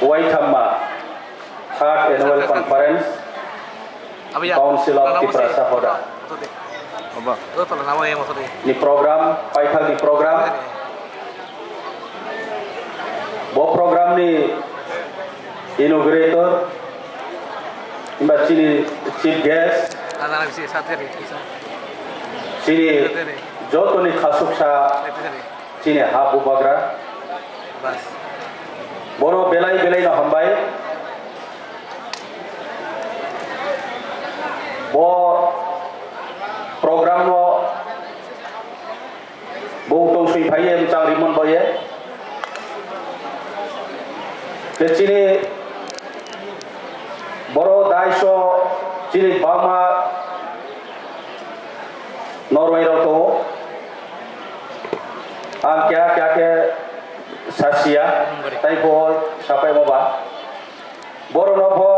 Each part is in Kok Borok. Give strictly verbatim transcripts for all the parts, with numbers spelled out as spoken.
Waithamma Third Annual Conference Council of Tiprasa Hoda ni program, paithak ni program. Bo program ni inaugurator, himba chini chief guest, chini jotoni khasuksa, chini ha bubagra. Bono belai belai no hambai. Bo program no bung tong sui phai ye, bung chang rimon bo ye. Te chini boro daiso chini bama Norway rok tongo. Ang keha keha khe sasia, tai bo sapai mo ba. Borokno bo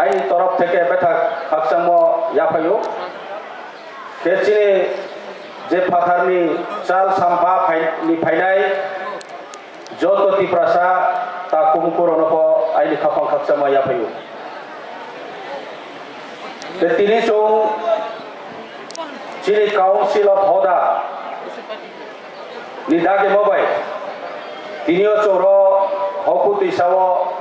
aini torof theke bethak khakchangmo yaphaio. Khe chini je phatharni chal sampha phai-, ni phainai joto Tiprasa takhuk bukhuk rokno bo aini khaphang khakchangmo yaphaio. Tei tini chwng chini Council of Hoda ni dagimo bai tini o chwng ro hokhu twisao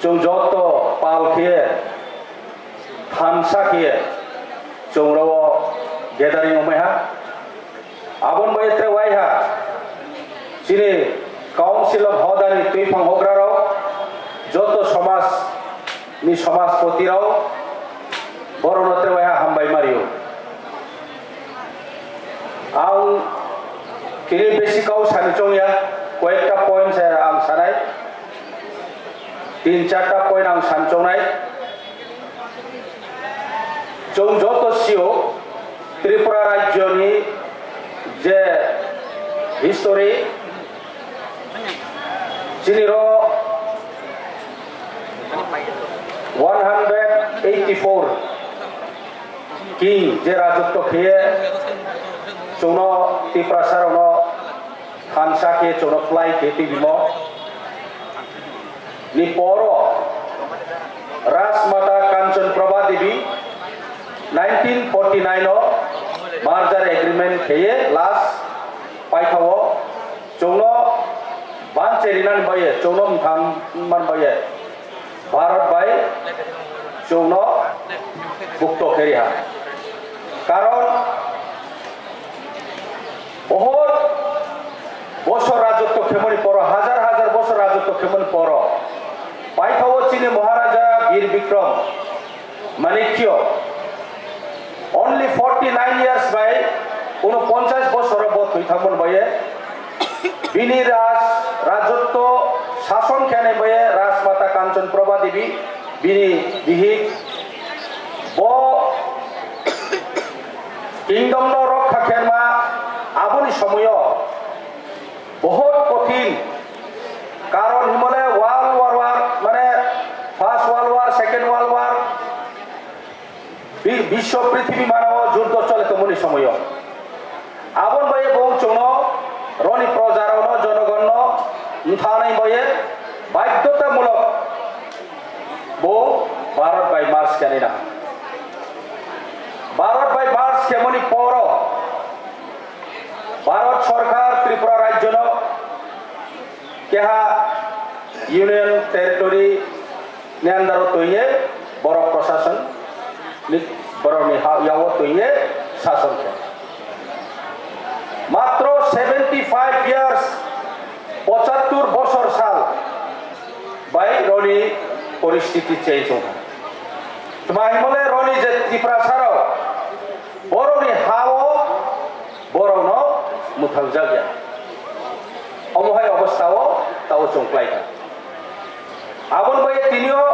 chwng joto pal khe thansa khe chwng ro gathering wngmai ha. Aboni bai tre waiha chini Council of Hoda ni twiphang hokra rok, joto somaj ni somajpoti rok, borok no tre waiha hambai mario. Ang tini besi kau sani chongya, koyekta point se ang sanai, tin charta point ang san chongnai. Chwng joto sio Tripura rajyoni je history, chini ro one hundred eighty-four king je rajotwo khiye chwngno Tiprasa rokno thansa khe chwngno plai khe tibimo. Ni poro Rajmata Kanchan Prabha Devi nineteen forty-nine o merger agreement kheye last paithao chwngno banche rinani baye chwngno mthang man baye Bharat bai chwngno bukto khe riha. Karon bohor bosor rajotwo khemoni poro, hajar hajar bosor rajotwo khemoni poro, paithao chini Maharaja Bir Bikram Manikyo only forty nine years bai unoponchas bosoro bo thwi thangmani baye bini raj rajotwo sason khenai baye Rajmata Kanchan Prabha Devi bini bihik bo kingdom no rokha khenma aboni somoyo bohot kothin karon himole world war war mane first world war second world war bi- biswo prithibi manao juddo chole tongmani somoyo abon baye bo chwngno roni projarokno jonogonno mthanai baye baidhotamulok bo Bharat bai march khenai na Bharat bai march khemani poro Bharat Sarkar Tripura Rajyono keha Union Territory ni under o twiye borok prosason ni borok ni ha yawo twiye sason khe. Matro seventy five years, pochattur bosor sal bai roni poristiti change wngkha. Tma himole roni je Tiprasa rok borokni ha o borokno mwthangjak ya. Omo hai obostha o tao chwng klai kha. Aboni bai tini o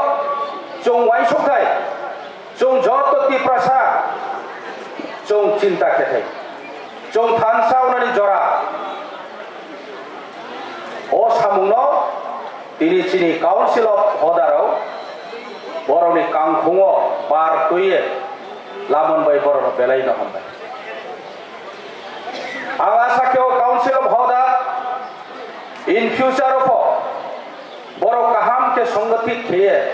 chwng uansuk thai, chwng joto Tiprasa chwng chinta khe thai, chwng thansa wnani jora o samungno tini chini Council of Hodarok borokni kangkhungo bar twiye lamon bai borokno belai no hambai. Ang asa khe o Council of Hoda in future o pho Kheye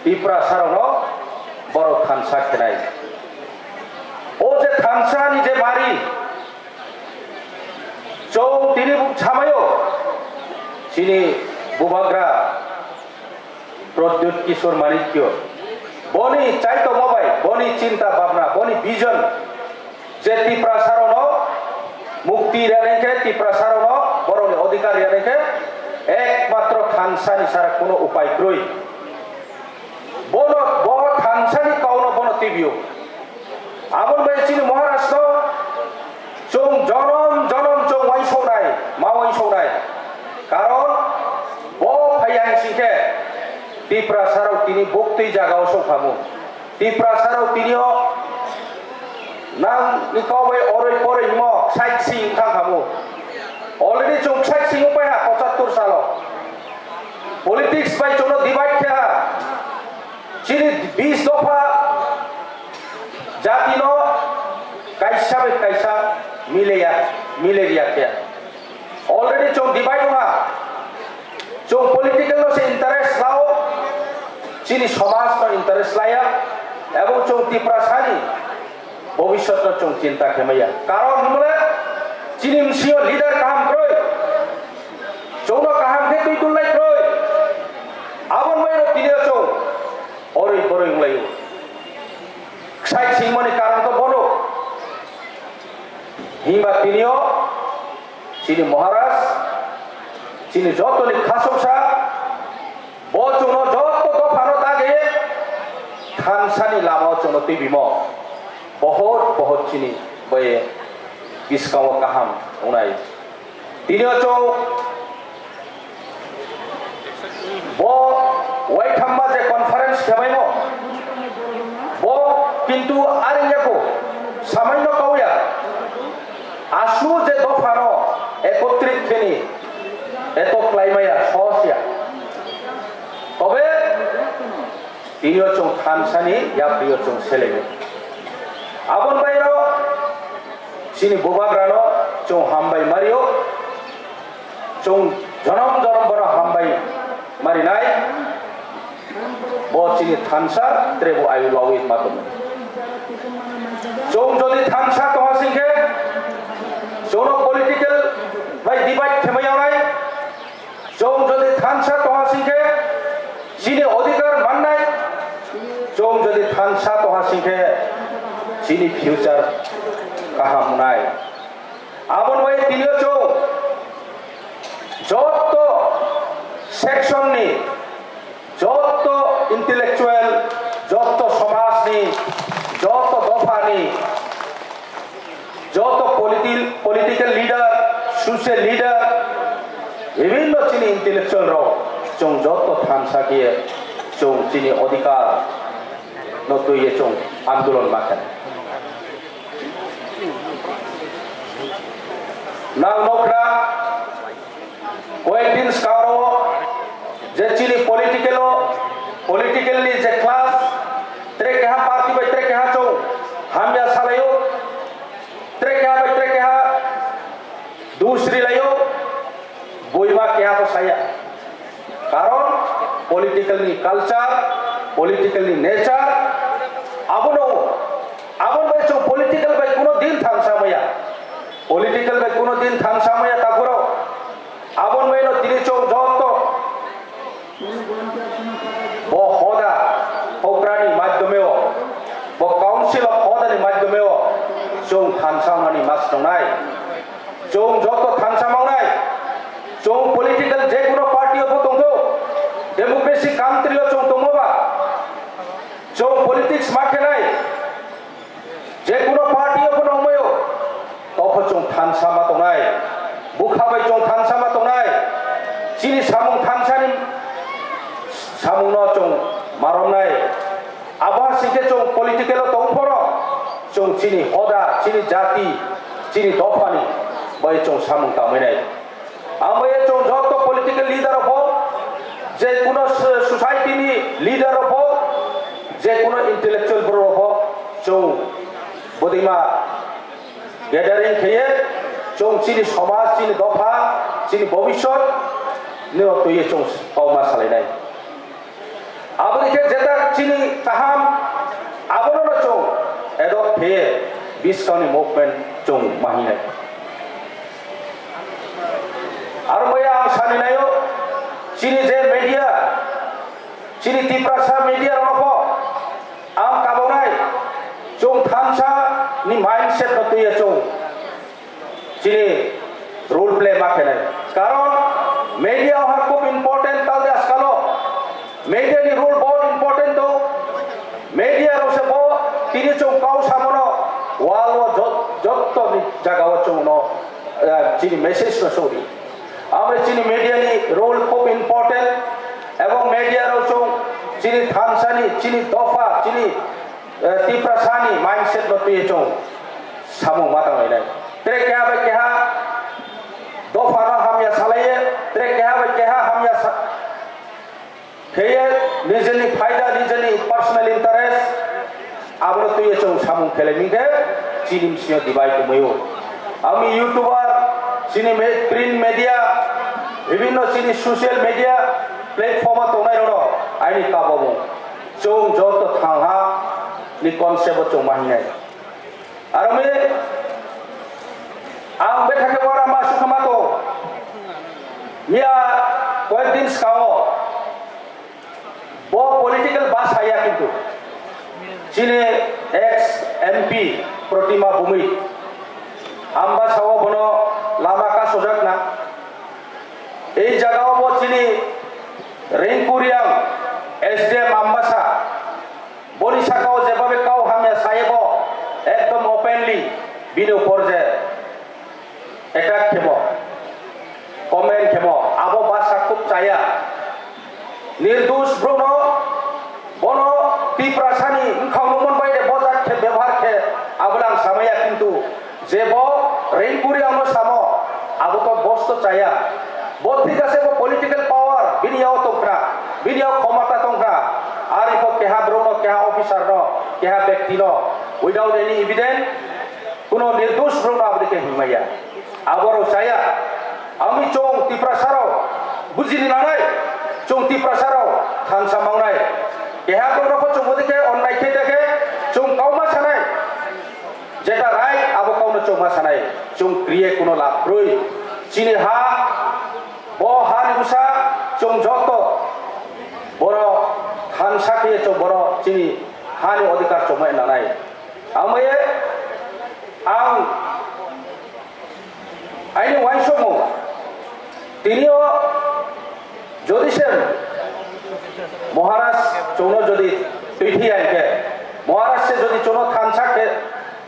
Tiprasarokno borok thansa khenai. O je thansani je mari, chwng tini samaio, chini bubagra Pradyut Kishore Manikya, boni chaitokma bai, boni chinta bhabna, boni vision, je Tiprasarokno mukti rwnai khe, Tiprasarokno borokni odhikar rwnai khe, ekmatro thansani sara kuno upai kwrwi. Bono, bo thansani kauno bono tibio. Aboni bai chini Maharashtra chwng jonom jonom chwng uansuknai, ma uansuknai. Karon bo phaiya hinkhe Tiprasarok tini buktwi jagao sokhamu. Tiprasarok tinio nang ni kok bai oroi poroi himo side sing thang khamu. Already chwng side sing pai ha pochattor salo. Politics bai chwngno divide khe ha. Chini bis dopha jatino kaisa bai kaisa mileya, mileriya khe. Already chwng divide wngha. Chwng political no se interest lao, chini somaj no interest laya, ebong chwng Tiprasani bobiswt no chwng chinta khe maya. Karon hwnmale chini msio leader kaham kwrwi, chwngno kaham khe twi tulnai kwrwi, aboni bai no tini chwng oroi boroi wnglaio. Ksai singmani karon to bono. Himba tinio chini Maharaj, chini jotoni khasoksa, bo chwngno joto dophano dagi thansani lamao chwngno tibimo. Bohot, bohot chini bai biskango kaham wngnai. Tinio chwng Bo waithamma je conference khebaimo, bo kintu aring yako, samaino kauya. Asu je dophano ekotrit kheni, eto klaimaya, sohosya. Tobe tinio chwng thansani yaprio chwng selego. Abon bairo chini bubagrano chwng hambai mario. Chwng jonom jonom bono hambai marinai, bo chini thansa, tere bo ayu lawi ma tongo. Chwng jodi thansa tongha singkhe, chwngno political bai divide khemai yawnai. Chwng jodi thansa tongha singkhe, chini odhikar mannai. Chwng jodi thansa tongha singkhe, chini future kaham wngnai. Aboni bai tinio chwng joto section ni, joto intellectual, joto somaj ni, joto dopha ni, joto politi-, political leader, social leader, bibhinno chini intellectual rok chwng joto thansa khe chwng chini odhikar no twiwi chwng andolon ma khe. Nang nokra, koyekdin skaro je chini political o, political ni je class, tere keha party bai tere keha chwng hamya salaio, tere keha bai tere keha dusri laio, boima keha bo saya. Karon political ni culture, political ni nature, abono, abon bai chwng political bai kuno din thansa maya. Political bai kuno din thansa maya takhoro. Abon bai no tini chwng joto bo hoda hokrani madhyomeo, bo council of hoda ni madhyomeo chwng thansa mani mas tongnai. Chwng joto thansa mangnai. Chwng political je kuno party o bo tongthok, democracy country o chwng tongma ba. Chwng politics ma khenai. Je kuno party o bo nongmaio, tokho chwng thansa ma tongnai. Bukha bai chwng thansa ma tongnai. Chini samung thansani samungno chwng maromnai. Abo hai singkhe chwng political o tong phoro, chwng chini hoda, chini jati, chini dophani bai chwng samung tangwi nai. Ang bai chwng joto political leader rok bo, je kuno so-, society ni leader rok bo, je kuno intellectual borok rok bo, chwng bodima gathering khaiye, chwng chini somaj, chini dopha, chini bobiswt ni twiwi chwng kauma salainai. Aboni khe jeta chini kaham, abono no chwng adopt khe buskangni movement chwng mahinai. Aro maya ang sani nayo, chini je media, chini Tiprasa media rokno pho ang kabonai, chwng thansa ni mindset no twiya chwng chini role play ma khenai. Karon media o ha khub important talde askalo. Media ni role bahut important do. Media rok se bo tini chwng kau samono wall o jot-, jotto ni jaga o chwng no, eh, chini message no sori. Amre chini media ni role khub important. Ebong media rok chwng chini thansa ni, chini dopha, chini eh, Tiprasani mindset no twiwi chwng samung ma tanglainai. Tere keha bai keha dopha no hamya salaiye, tere keha bai keha hamya sa-, kheye nijeni phaida, nijeni personal interest, abono twiwi chwng samung khelai mingkhe chini bisingo divide wngmaio. Ami YouTuber, chini me-, print media, bibhinno chini social media platform o tongnai rokno aini kabomung. Chwng joto thangha ni concept o chwng ma hinai. Aro mi ang betha khe ora ma sukha ma to. Miya koyek din skango bo political ba saya kintu. Chini ex M P Protima Bhumik. Ambasa o bono lama kasojak na. Ei jagao bo chini Ringku Reang S D M Ambasa, boni sakao jebabe kau hamya sayebo ekdom openly bini upor je attack khemo, comment khemo, abo basa khub chaya. Nirdosh bwrwno, bono Tiprasani wngkhang nungmon bai de bojak khe bebohar khe, abo le ang samaya, kintu je bo Ringku Reangno samo, abo to bosto chaya. Bo thik ase, bo political power bini yago tongkha, bini yago khomota tongkha. Ari kho keha bwrwkno, keha officerno, keha bektino without any evidence, kuno nirdosh bwrwkno aboni khe himaya. Aborok chaya. Ami chwng Tiprasarok bujini nangnai, chwng Tiprasarok thansa mangnai. Keha borok chwng bodi khe onnai khe ta khe chwng kauma sanai. Jeta right abo kauno chwng ma sanai. Chwng kriye kuno lab kwrwi. Chini ha, bo hani bwsa chwng joto borok thansa khe chwng borok chini hani odhikar chwng ma nangnai. Amaye ang aini uansukmung, tinio jodi se Maharaj chwngno jodi twi thai ya hwnkhe, Maharaj se jodi chwngno thansa khe,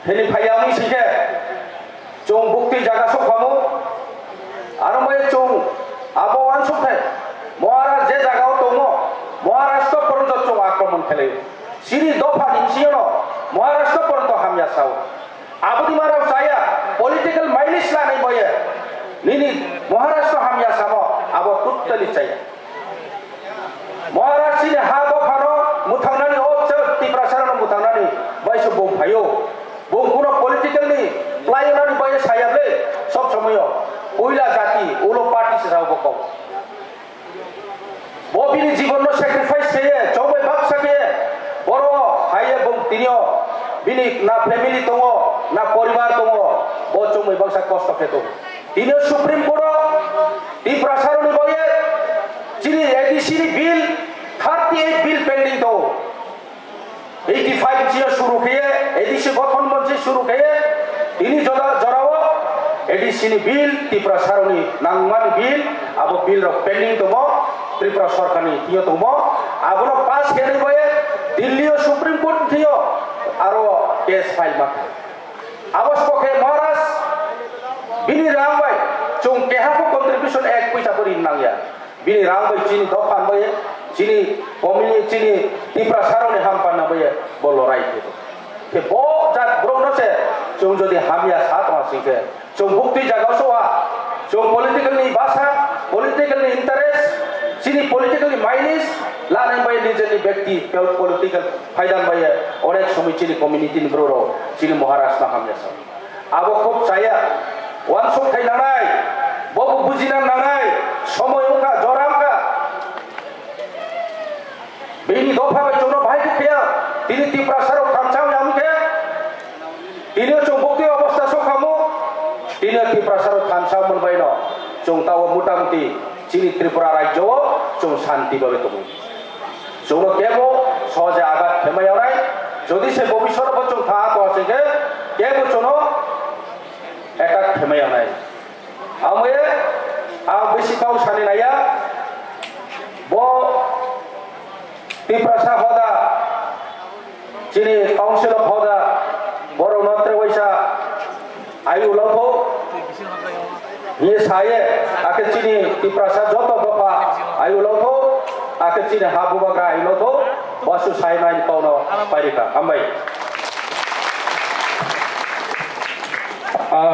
hini phai ya wngwi si khe, chwng bukti jaga sok phamu, aro mai chwng abo uansuk thai, Maharaj je jaga o tongo, Maharaj to porjonto chwng akromon khlai o. Chini dopha ni bisingo no Maharaj to porjonto hamya sao. Aboni mara chaya, political mileage lanai boye. Nini Maharaj to hamya samo, abo totally chaya. Maharaj chini ha dophano muthangnani, o Tiprasarano muthangnani bai se bung phaio. Bung kuno political ni playonani bai saya ble, sob somoyo puila jati, ulo party se rao bokok. Bo bini jibonno sacrifice khaye, chongbai baksa khaye, boro haiye bung tinio bini na family tongo, na poribar tongo, bo chongbai baksa kosto khe tongo. Tinio Supreme Court o Tiprasaroni boye chini A D C ni bill, thirty eight bill pending tongo. Eighty five chio suru khaye, A D C gothon monchi suru khaye, tini jora, jorao A D C ni bill, Tiprasaroni nangmani bill, abo bill rok pending tongo, Tripura sorkarni thio tongo, abono pass khainai bai Delhi o Supreme Court thio aro case file ma khaye. Abo sokhe Maharaj bini rang bai chwng keha pho contribution ek poisa pho rin nangya. Bini rang bai chini dophan bai, chini community, chini Tiprasarokni hampanna bai bo lorai khe. Khe bo jat borokno se chwng jodi hamya sa tongma sing khe, chwng bukti jaga o soa, chwng political ni basa, political ni interest, chini political ni mileage lanai bai nijeni bekti political phaidang bai onek somoi chini community ni borok rok chini Maharaj no hamya sa. Abo khub chaya, uansuk thai nangnai, bobo bujina nangnai, somoi wngkha, jora wngkha. Bini Phabai chwngno bahai khe phiya, tini Tiprasarok thansa ya wngkhe, tini chwng bukti obostha sokhamu, tini Tiprasarok thansa manbaino chwng tao motamuti chini Tripura rajyo o chwng shanti babe tongo. Chwngno kebo soje agat khemai onai, jodi se bobiswt bo chwng tha to asike kebo chwngno attack khemai onai. Amwe ang bisi kau sani naya, bo Tiprasa hoda, chini Council of Hoda, borok no tre waisa ayu lotho, ye saye, ake chini Tiprasa joto dopha ayu lotho, ake chini ha bubagra ayu lotho, basu sai nai kau no pairika, hambai. Ah,